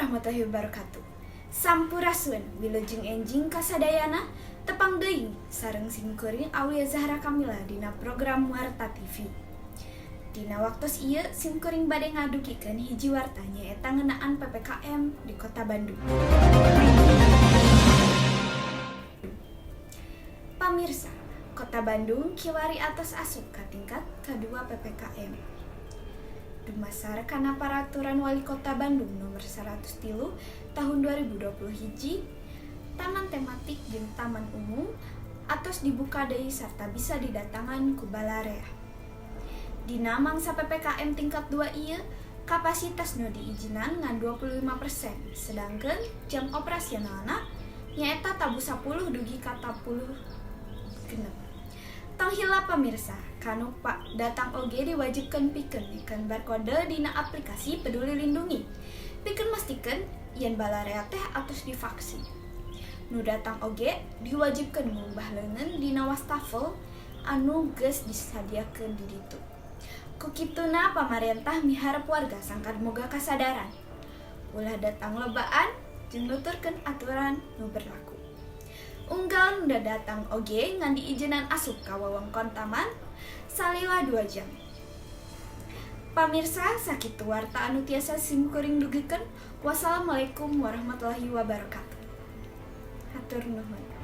Warahmatullahi wabarakatuh. Sampurasun, wilujeng enjing kasadayana, tepang deui sareng simkuring Aulia Zahra Kamila dina program Warta TV. Dina waktos ieu simkuring bade ngadugikeun hiji warta, nyaeta ngeunaan PPKM di Kota Bandung. Pamirsa, Kota Bandung kiwari atos asup ka tingkat kadua PPKM. Dumasar kana Peraturan Wali Kota Bandung Nomor 103 Tahun 2020 hiji, taman tematik jeung taman umum atos dibuka deui sarta bisa didatangan ku balarea. Dina mangsa PPKM tingkat 2 ieu, kapasitas nu diijinan ngan 25%, sedangkan jam operasionalna nyaeta tabuh 10 dugi ka 10 genep. Tong hilap pamirsa, kanu pak datang oge diwajibkan pikeun nyekeun barcode dina aplikasi Peduli Lindungi pikeun mastikeun yen balarea teh atos divaksin. Nu datang oge diwajibkan ngumbah leungeun dina wastafel anu geus disadiakeun di ditu. Ku kituna pamarentah miharep warga sangkan moga kasadaran ulah datang lobaan jeung nuturkeun aturan nu berlaku. Unggal nu datang oge ngan diijinan asup ka wewengkon taman salila 2 jam. Pamirsa, sakitu warta anu tiasa simkuring dugikeun. Wassalamualaikum warahmatullahi wabarakatuh. Hatur nuhun.